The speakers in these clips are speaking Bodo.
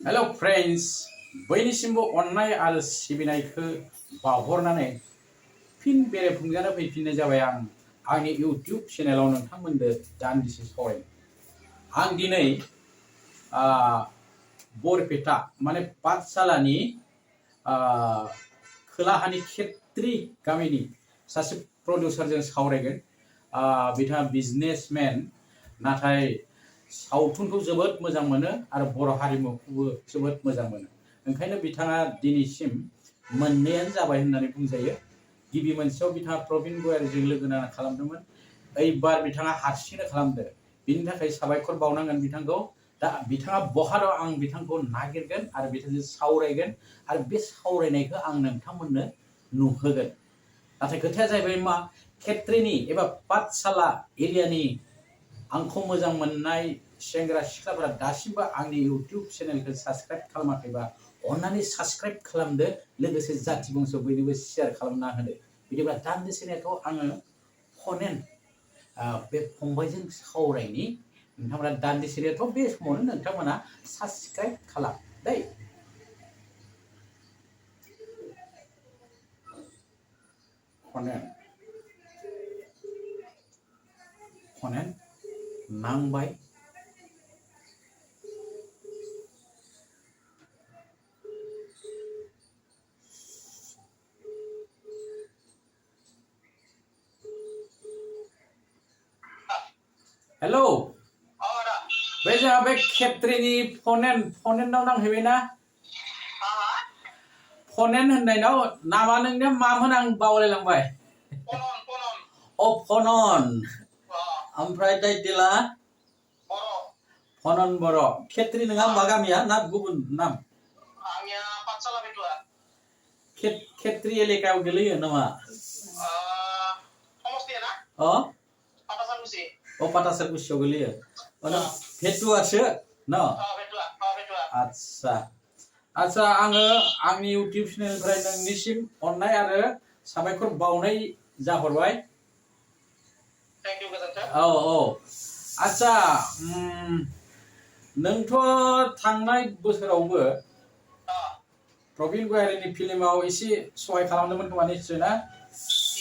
हेलो फ्रेंड्स बयनिसिमबो अननाय आरो सिबिनायखौ बावहरनानै फिन बेरायफुंजानो फैफिननाय जाबाय आंनि इउट्यूब चेनेलाव नोंथांमोननो दान्दिसे सावरायनो आं दिनै बरपेटा माने पाठशालानि खोलाहानि खेत्री गामिनि सासे प्रडिउसारजों सावरायगोन बिथाङा बिजनेसमेन नाथाय सावथुनखौ जोबोद मोजां मोनो आरो बर' हारिमुखौबो जोबोद मोजां मोनो ओंखायनो बिथाङा दिनैसिम मोननैयानो जाबाय होननानै बुंजायो गिबि मोनसेयाव बिथाङा प्रबिन गयारीजों लोगो नांना खालामदोंमोन ओइबार बिथाङा हारसिंनो खालामदो बिनि थाखाय साबायखर बावनांगोन बिथांखौ दा बिथाङा बहा दं आं बिथांखौ नागिरगोन आरो बिथांजों सावरायगोन आरो बे सावरायनायखौ आं नोंथांमोननो नुहोगोन नाथाय खोथाया जाहैबाय मा खेत्रीनि एबा पाठशाला एरियानि आंखौ मोजां मोननाय सेंग्रा सिख्लाफोरा दासिमबो आंनि इउट्यूब चेनेलखौ साबस्क्राइब खालामाखैबा अन्नानै साबस्क्राइब खालामदो लोगोसे जाथि बंस' बयनोबो शेयार खालामना होदो बिदिब्ला दान्दिसेनिखौ आङो फनेन बे फंबायजों सावरायनि नोंथांमोना दान्दिसेनिथ' बे समावनो नोंथांमोना साबस्क्राइब खालाम दै फनेन नांबाय हेलो बे जोंहा बे खेत्रीनि फनेनाव नांहैबायना फनेन होननायनाव नामा नोंनिया मामोन आं बावलायलांबाय अ फनन ओमफ्राय टाइटेला फनन बर' खेत्री नङा होमबा गामिया ना गुबुन नाम आंनिया पाठशाला बेथुआ खेत्री एलेकायाव गोलैयो नामा समस्थिया ना पाटासारकुसि पाटासारकुसियाव गोलैयो भेटुआसो न आच्छा आङो आंनि इउट्यूब चेनेलनिफ्राय नोंनिसिम अननाय आरो साबायखर बावनाय जाहरबाय थैंक यू गोजोन्थों औ आच्छा नोंथ' थांनाय बोसोरावबो प्रबिन गयारीनि फिल्माव एसे सहाय खालामदोंमोन खोमा निश्चय ना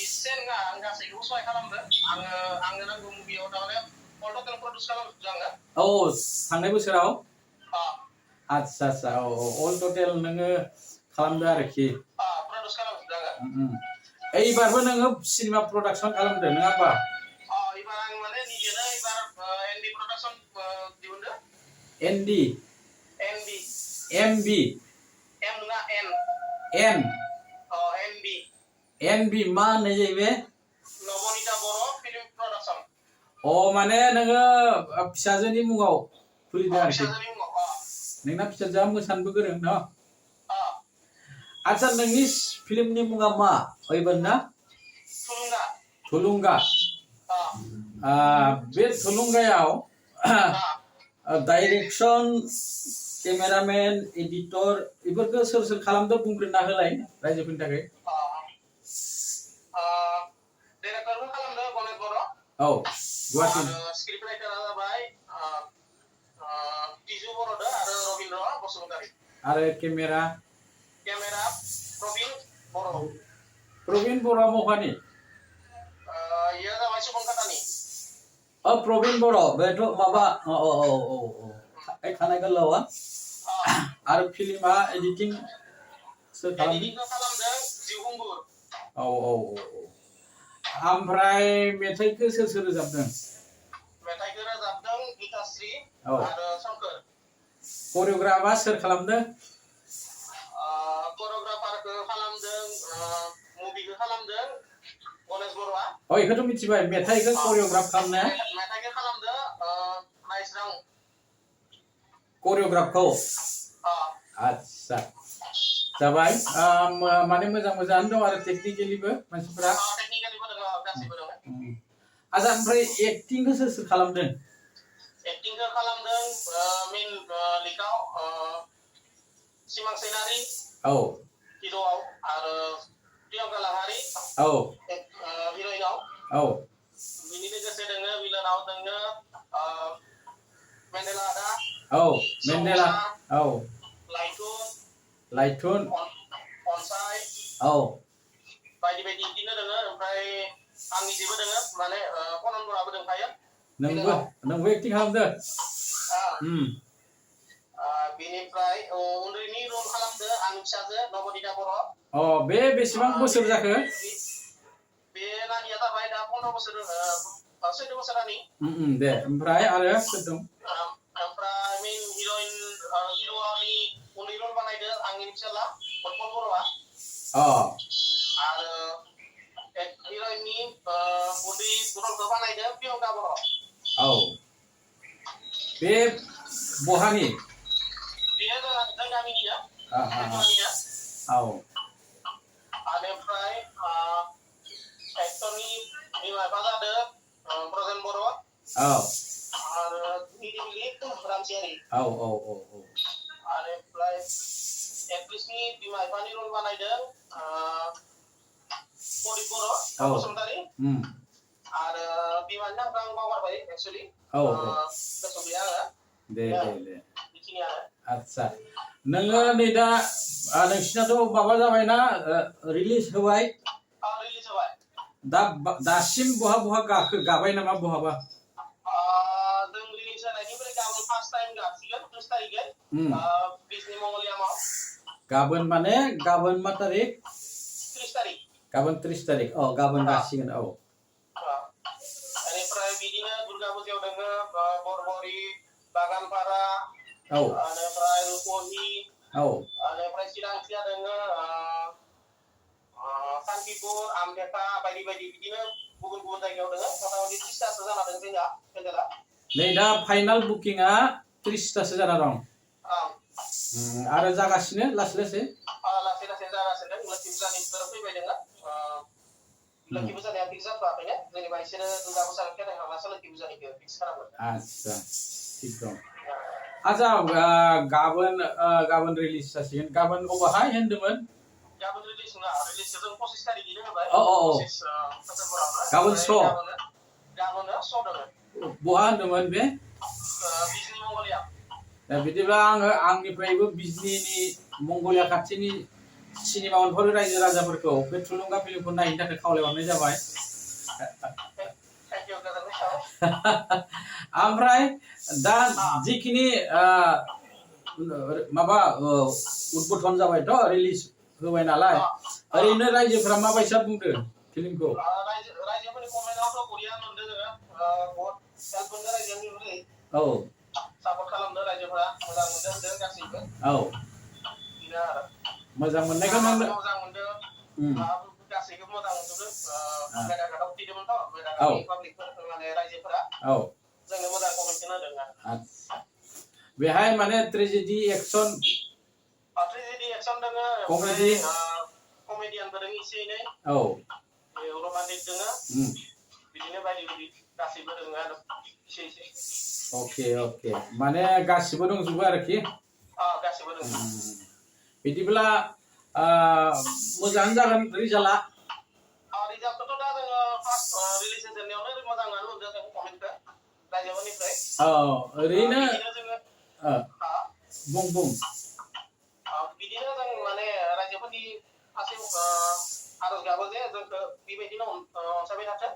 एसे नङा आं गासैखौबो सहाय खालामदों आंनो नांगौ मुभियाव थारमाने अल टटेल प्रडिउस खालामजोबदों आङो थांनाय बोसोराव आच्छा अल टटेल नोङो खालामदो आरोखि प्रडिउस खालामजोबदों आङो एइबारबो नोङो सिनेमा प्रडाक्सन खालामदो नङा होमबा एबार आं माने निजेनो एबार एनडि प्रडाक्सन दिहुनदो एनडि एनडि एमबि एम नङा एन एनबि एनबि मा होननाय जायो बे नबनिता बर' फिल्म प्रडाक्सन माने नोङो फिसाजोनि मुङाव खुलिदों आरोखि फिसाजोनि मुङाव नोंना फिसाजोआ मोसानोबो गोरों न आच्छा नोंनि फिल्मनि मुङा मा ओइबार ना थुलुंगा बे थुलुंगायाव डाइरेक्शन केमेरामेन एडिटर बेफोरखौ सोर खालामदो बुंग्रोना होलाय रायजोफोरनि थाखाय डाइरेक्टरबो खालामदो गणेश बर' गुवाहाटि स्क्रिप्ट राइटारा जाबाय तिजु बर'दो आरो रबिन्द्र बसुमतारी आरो केमेरा प्रबिन बर' मखानि इयो जाबाय सुबनखातानि प्रबिन बर' बेथ' माबा खानाय गोलावा आरो फिल्मा एडिटिं सोर एडिटिंखौ खालामदों जिउखुंगुर ओमफ्राय मेथाइखौ सोर रोजाबदों मेथाइखौ रोजाबदों गीताश्री आरो शंकर करिय'ग्राफा सोर खालामदों करिय'ग्राफारखौ खालामदों मुभिखौ खालामदों गणेश बर'आ बेखौथ' मिथिबाय मेथाइखौ करिय'ग्राफ खालामनाया मेथाइखौ खालामदों नाइस्रां करिय'ग्राफखौ आच्छा जाबाय माने मोजाङानो दं आरो टेकनिकेलिबो मानसिफोरा टेकनिकेलिबो दङ गासैबो दङ आच्छा ओमफ्राय एक्टिंखौ सोर खालामदों एक्टिंखौ खालामदों मेन लिकाव सिमां सैनारि हिर'आव आरो प्रियंका लाहारि हिर'इनाव बिनि लोगोसे दोङो बिलनाव दोङो मेन्देला आदा मेन्देला लाइथुन अनसाय औ बायदि बायदि बिदिनो दोङो ओमफ्राय आंनि जेबो दोङो माने कननबराबो दंखायो नोंबो एक्टिं खालामदो बेनिफ्राय उन्दैनि रल खालामदो आंनि फिसाजो नबदिता बर' बे बेसेबां बोसोर जाखो बे नानिया जाबाय दा 15 बोसोर 14 बोसोरानि दे ओमफ्राय आरो सोर दं ओमफ्राय मेन हिर'इन हिर'नि उन्दै रल बानायदो आंनि फिसाला फटकन बर'आ आरो हिर'इननि उन्दै रलखौ बानायदो प्रियंका बर' बे बहानि बेयो जों गामिनिनो बेनिफ्राय एक्टरनि बिमा बिफा जादों ब्रजेन बर' आरो निरिबिलि रामसियारि बेनिफ्राय एक्ट्रिसनि बिमा बिफानि रल बानायदों परित बर' बसुमतारी आरो बिमानि नामखौ आं बावगारबाय एक्सुवेलि गोसोआव गैया आङो दे बेखिनियानो आच्छा नोङो नै दा नोंसिनाथ' माबा जाबायना रिलिज होबाय रिलिज होबाय दासिम बहा गाबाय नामा बहाबा जों रिलिज होनायनिफ्राय गाबोन फार्स्ट टाइम गासिगोन 30 तारिखै बिजनि मंगलियामाव गाबोन माने गाबोन मा तारिख 30 तारिख गाबोन 30 तारिख गाबोन गासिगोन बेनिफ्राय बिदिनो दुर्गा फुजायाव दोङो बरबरि बागानपारा बेनिफ्राय रुपहि बेनिफ्राय चिरांथिया दोङो सान्तिपुर आमदेखा बायदि बायदि बिदिनो गुबुन गुबुन जायगायाव दोङो मथा-मथि 30तासो जाना दं जोंहा पेन्डेला नै दा फाइनाल बुकिंआ 30तासो जाना दं आरो जागासिनो लासै लासै जागासिनो लोखि फुजानिफ्राय फैबाय दोङो लोखि फुजानिया फिक्स जाथ'वाखैनो जेनेबा इसोरो दुर्गा फुजानि खेदाय खालामनासो लोखि फुजानिखौ फिक्स खालामगोन आच्छा थिग दं आच्छा गाबोन रिलिज जासिगोन गाबोन बबेहाय होनदोंमोन गाबोन रिलिज नङा रिलिजखौ जों 25 तारिखैनो होबाय 25 सेप्तेम्बरावनो गाबोन श' दोङो बहा होनदोंमोन बे बिजनि मंगलिया बिदिब्ला आङो आंनिफ्रायबो बिजनिनि मंगलिया खाथिनि सिनेमा अनफावरि रायजो राजाफोरखौ बे थुलुंगा फिल्मखौ नायनो थाखाय खावलायहरनाय जाबाय ओमफ्राय दा जिखिनि माबा उद्बोधन जाबायथ' रिलिज होबाय नालाय ओरैनो रायजोफोरा माबायसा बुंदों फिल्मखौ रायजोफोरनि कमेन्टआवथ' बरिया मोनदों जोङो बहुत हेल्प मोनदों रायजोनिफ्राय सापर्ट खालामदों रायजोफोरा मोजां मोनदों होनदों गासैबो बिदिनो आरो मोजां मोननायखौ मोजां मोनदों गासैबो मोजां मोनजोबदों मेदाघाटआव फैदोंमोनथ' मेदाघाटनि पाब्लिकफोर माने रायजोफोरा जोंनो मोजां कमेन्टखौ होदों आरो बेहाय माने ट्रेजेडि एक्सन दोङो कमेडि कमेडियानबो दोङो एसे एनै रमान्टिक दोङो बिदिनो बायदि बायदि गासैबो दोङो आरो एसे अके माने गासिबो दंजोबो आरोखि गासिबो दङ बिदिब्ला मोजाङानो जागोन रिजाल्टआ रिजाल्टखौथ' दा जोङो फार्स्ट रिलिज होजेननायावनो मोजाङानो मोनदों जों कमेन्टखौ रायजोफोरनिफ्राय ओरैनो जोङो बुं बिदिनो जों माने रायजोफोरनि फारसे आरज गाबो जे जोंखौ बेबायदिनो अनसायबाय थाथों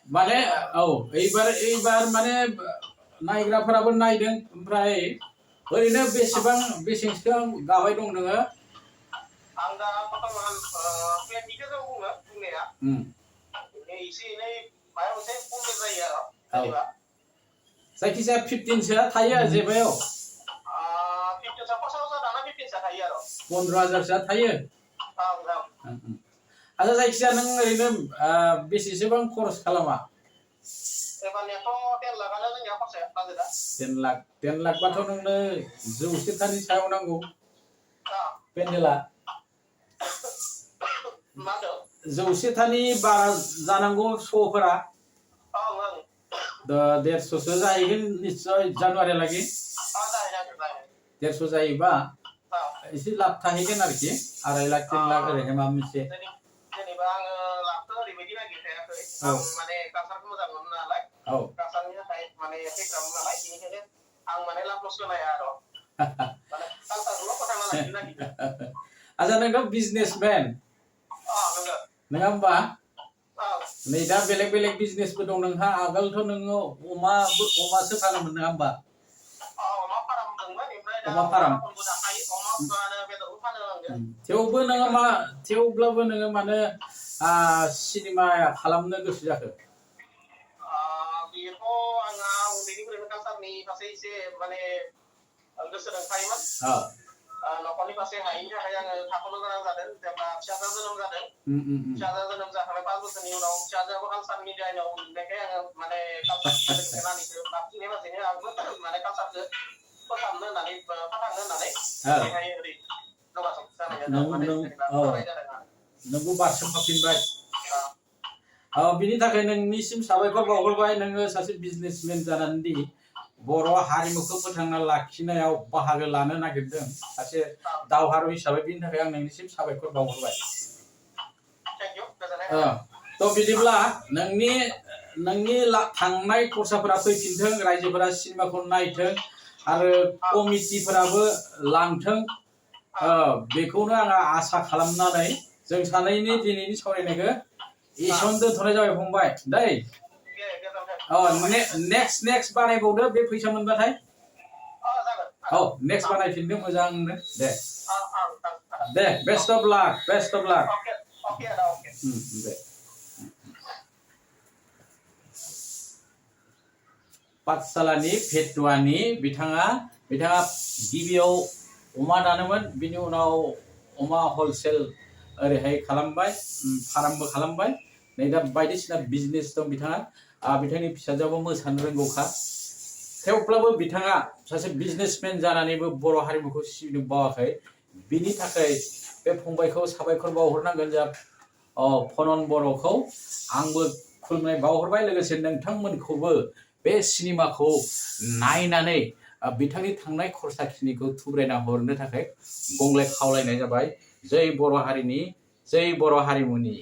माने এইবার माने नायग्राफोराबो नायदों ओमफ्राय ओरैनो बेसेबांसो गाबाय दं नोङो आं दा बर्थमान 20खौ जों बुङो बुंनाया एसे एनै माबा मोनसे खमबो जायो आरो जेनेबा जायखिजाया 15सोआ थायो जेबायाव 15 फार्स्टआव दाना 15 थायो आरो 15,000सोआ थायो आच्छा जायखिजाया नों ओरैनो बेसेसेबां खरस खालामा एबारनियाथ' 10 लाखआनो जोंनिया खरसाया बाजेटआ 10 लाखबाथ' नोंनो 100तानि सायाव नांगौ पेन्डेला मा होनदों 100तानि बारा जानांगौ श'फोरा 150सो जाहैगोन निश्चय जानुवारिहालागै 150 जायोबा एसे लाब थाहैगोन आरोखि 2.5 लाख 3 लाख ओरैहाय माबा मोनसे जेनेबा आङो लाबखौ ओरैबायदि नागिरखायाखै आं माने कालसारखौ मोजां मोनो नालाय कालसारनि थाखाय माने फेग्रामोन नालाय बेनिखायनो आं माने लाब लस होनाया आरो माने कालसारखौल' फोथांना लाखिनो नागिरदों। आजा नोंथ' बिजनेसमेन नंगौ नङा होमबा? औ नै दा बेलेग बेलेग बिजनेसबो दं नोंहा आगोलथ' नोङो अमासो फानोमोन नङा होमबा? अमा फार्म दंमोन ओमफ्राय दा अमा अमा फार्म दखानबो जाखायो अमा बेदरबो फानो आङो। थेवबो नोङो थेवब्लाबो नोङो मानो सिनेमा खालामनो गोसो जाखो? बेथ' आंहा उन्दैनिफ्रायनो कालसारनि फारसे एसे माने गोसो दंखायोमोन। न'खरनि फारसे हायैनि थाखाय आङो थाथ'नो गोनां जादों जेब्ला फिसाजो जोनोम जादों। फिसाजो जोनोम जाखांनाय 5 बोसोरनि उनाव फिसाजोआबो कालसारनि लाइनाव मोननायखाय आङो माने कालसारनि लोगोसे नानिखौ लाखिनाय बाजैनो आंबो माने कालसारखौ फोथांनो होननानै फोथांनो होननानै बेहाय ओरै जगाजग जानाय माने जेनेबा खालामनाय जादों आरो। नोंबो बारसोमफाफिनबाय। बिनि थाखाय नोंनिसिम साबायखर बावहरबाय नोङो सासे बिजनेसमेन जानानै दि बर' हारिमुखौ फोथांना लाखिनायाव बाहागो लानो नागिरदों सासे दावहारु हिसाबै बिनि थाखाय आं नोंनिसिम साबायखर बावहरबाय। थेंक इउ गोजोननाय थाबाय। थ' बिदिब्ला नोंनि थांनाय खरसाफोरा फैफिनथों रायजोफोरा सिनेमाखौ नायथों आरो कमिटिफोराबो लांथों बेखौनो आङो आसा खालामनानै जों सानैनि दिनैनि सावरायनायखौ एसेयावनो दोनथ'नाय जाबाय फंबाय दै। नेक्स्ट बानायबावदो बे फैसा मोनबाथाय। नेक्स्ट बानायफिनदो मोजांनो दे। बेस्ट अफ लाक दे। पाठशालानि भेटुवानि बिथाङा गिबियाव अमा दानोमोन बिनि उनाव अमा हलसेल ओरैहाय खालामबाय फार्मबो खालामबाय नै दा बायदिसिना बिजनेस दं बिथांनि फिसाजोआबो मोसानो रोंगौखा थेवब्लाबो बिथाङा सासे बिजनेसमेन जानानैबो बर' हारिमुखौ सिबिनो बावाखै बिनि थाखाय बे फंबायखौ साबायखर बावहरनांगोन जा फनन बर'खौ आंबो खुलुमनाय बावहरबाय लोगोसे नोंथांमोनखौबो बे सिनेमाखौ नायनानै बिथांनि थांनाय खरसाखिनिखौ थुब्रायना हरनो थाखाय गंग्लाय खावलायनाय जाबाय। जै बर' हारिनि जै बर' हारिमुनि